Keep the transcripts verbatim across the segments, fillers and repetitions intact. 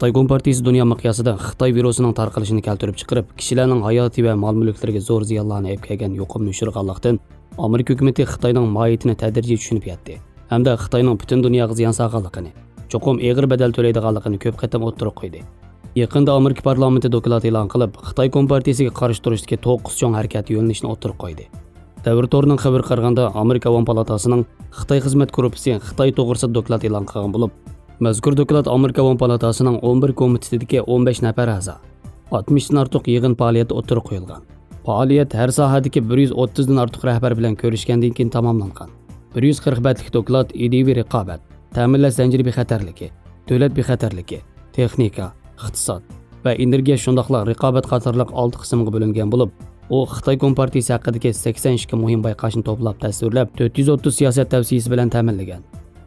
خىتاي كومپارتىيىسى دۇنيا مىقياسىدا خىتاي ۋىرۇسىنىڭ تارقىلىشىنى كەلتۈرۈپ چىقىرىپ، كىشىلەرنىڭ ھاياتى ۋە مال-مۈلۈكلىرىگە زور زىيانلارنى ئېلىپ كەلگەن يۇقۇمنى يوشۇرغانلىقتىن، ئامېرىكا ھۆكۈمىتى خىتاينىڭ ماھىيىتىنى تەدرىجىي چۈشىنىپ يەتتى ھەمدە خىتاينىڭ پۈتۈن دۇنياغا زىيان سالغانلىقىنى، چوقۇم ئېغىر بەدەل تۆلەيدىغانلىقىنى كۆپ قېتىم ئوتتۇرىغا قويدى. يېقىندا ئامېرىكا پارلامېنتى دوكلات ئېلان قىلىپ، خىتاي كومپارتىيىسىگە قارشى تۇرۇشتىكى توققۇز چوڭ ھەرىكەت يۆنىلىشىنى ئوتتۇرىغا قويدى. دەۋر تورىنىڭ خەۋىرىگە قارىغاندا، ئامېرىكا ئاۋام پالاتاسىنىڭ خىتاي خىزمەت گۇرۇپپىسى خىتاي توغرىسىدا دوكلات ئېلان قىلغان بولۇپ، مەزكۇر دوكلات ئامېرىكا ئاۋام پالاتاسىنىڭ ئون بىر كومىتېتىدىكى ئون بەش نەپەر ئەزا، ئاتمىشتىن ئارتۇق يىغىن پائالىيەتتە ئوتتۇرىغا قويۇلغان. پائالىيەت ھەر ساھەدىكى بىر يۈز ئوتتۇزدىن ئارتۇق رەھبەر بىلەن كۆرۈشكەندىن كېيىن تاماملانغان. بىر يۈز قىرىق بەتلىك دوكلات ئىدىيىۋى رىقابەت، تەمىنلەش زەنجىرى بىخەتەرلىكى، دۆلەت بىخەتەرلىكى، تېخنىكا، ئىقتىساد ۋە ئېنېرگىيە شۇنداقلا رىقابەت قاتارلىق ئالتە قىسىمغا بۆلۈنگەن بولۇپ، ئۇ خىتاي كومپارتىيىسى ھەققىدىكى سەكسەن ئىككى مۇھىم بايقاشنى توپلاپ تەسۋىرلەپ، تۆت يۈز ئوتتۇز سىياسەت تەۋسىيىسى بىلەن تەمىنلىگەن.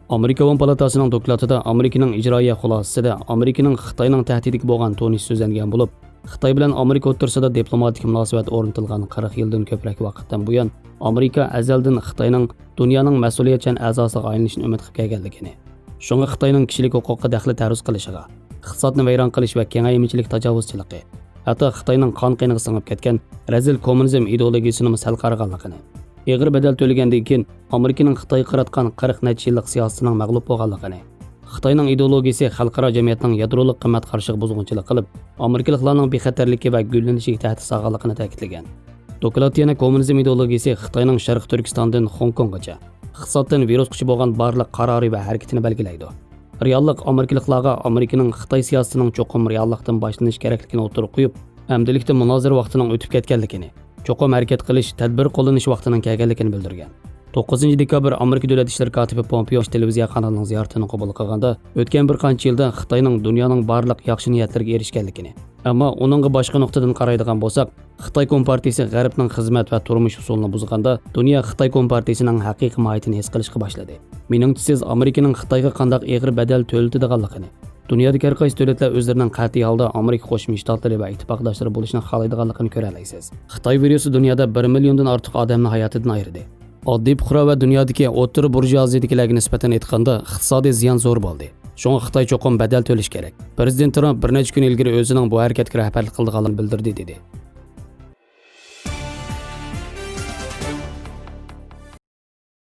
ئامېرىكا ئاۋام پالاتاسىنىڭ دوكلاتىدا ئامېرىكىنىڭ ئىجرائىيە خۇلاسىسىدە ئامېرىكىنىڭ خىتاينىڭ تەھدىتىگە بولغان تونۇشى سۆزلەنگەن بولۇپ، خىتاي بىلەن ئامېرىكا ئوتتۇرىسىدا دىپلوماتىك مۇناسىۋەت ئورنىتىلغان قىرىق يىلدىن كۆپرەك ۋاقىتتىن بۇيان، ئامېرىكا ئەزەلدىن خىتاينىڭ دۇنيانىڭ مەسئۇلىيەتچان ئەزاسىغا ئايلىنىشىنى ئۈمىد قىلىپ كەلگەنلىكىنى، شۇڭا خىتاينىڭ كىشىلىك ھوقۇققا دەخلى تەرۇز قىلىشىغا، ئىقتىسادنى ۋەيران قىلىش ۋە كېڭەيمىچىلىك تاجاۋۇزچىلىقى، ھەتتا خىتاينىڭ قان قېنىغا سىڭىپ كەتكەن رەزىل كوممۇنىزم ئىدېئولوگىيىسىنىمۇ سەل قارىغانلىقىنى، ئېغىر بەدەل تۆلىگەندىن كېيىن ئامېرىكىنىڭ خىتايغا قاراتقان قىرىق نەچچە يىللىق سىياسىتىنىڭ مەغلۇپ بولغانلىقىنى، خىتاينىڭ ئىدېئولوگىيىسى خەلقئارا جەمئىيەتنىڭ يادرولۇق قىممەت قارىشىغا بۇزغۇنچىلىق قىلىپ، ئامېرىكىلىقلارنىڭ بىخەتەرلىكى ۋە گۈللىنىشىگە تەھدىت سالغانلىقىنى تەكىتلىگەن. دوكلات يەنە كوممۇنىزم ئىدېئولوگىيىسى خىتاينىڭ شەرقىي تۈركىستاندىن خوڭكوڭغىچە ئىقتىسادتىن ۋىرۇسقىچە بولغان بارلىق قارارى ۋە ھەرىكىتىنى بەلگىلەيدۇ. رېئاللىق ئامېرىكىلىقلارغا ئامېرىكىنىڭ خىتاي سىياسىتىنىڭ چوقۇم رېئاللىقتىن باشلىنىشى كېرەكلىكىنى ئوتتۇرىغا قويۇپ، ئەمدىلىكتە مۇنازىرە ۋاقتىنىڭ ئۆتۈپ كەتكەنلىكىنى، چوقۇم ھەرىكەت قىلىش، تەدبىر قوللىنىش ۋاقتىنىڭ كەلگەنلىكىنى بىلدۈرگەن. توققۇزىنچى دېكابىر ئامېرىكا دۆلەت ئىشلىرى كاتىپى پومپېئو تېلېۋىزىيە قانىلىنىڭ زىيارىتىنى قوبۇل قىلغاندا، ئۆتكەن بىر قانچە يىلدا خىتاينىڭ دۇنيانىڭ بارلىق ياخشى نىيەتلىرىگە ئېرىشكەنلىكىنى، ئەمما ئۇنىڭغا باشقا نۇقتىدىن قارايدىغان بولساق، خىتاي كومپارتىيىسى غەربنىڭ خىزمەت ۋە تۇرمۇش ئۇسۇلىنى بۇزغاندا، دۇنيا خىتاي كومپارتىيىسىنىڭ ھەقىقىي ماھىيىتىنى ھېس قىلىشقا باشلىدى. مېنىڭچە، سىز ئامېرىكىنىڭ خىتايغا قانداق ئېغىر بەدەل تۆلىتىدىغانلىقىنى، دۇنيادىكى ھەر قايسى دۆلەتلەر ئۆزلىرىنىڭ قەتئىي ھالدا ئامېرىكا قوشما شتاتلىرى ۋە ئىتتىپاقداشلىرى بولۇشىنى خالايدىغانلىقىنى كۆرەلەيسىز. خىتاي ۋىرۇسى دۇنيادا بىر مىليوندىن ئارتۇق ئادەمنى ھاياتىدىن ئايرىدى. ئاددىي پۇقرا ۋە دۇنيادىكى ئوتتۇرا بۇرژۇئازىيىدىكىلەرگە نىسبەتەن ئېيتقاندا، ئىقتىسادىي زىيان زور بولدى. شۇڭا خىتاي چوقۇم بەدەل تۆلىشى كېرەك. پىرېزىدېنت ترامپ بىر نەچچە كۈن ئىلگىرى ئۆزىنىڭ بۇ ھەرىكەتكە رەھبەرلىك قىلىدىغانلىقىنى بىلدۈردى، دېدى.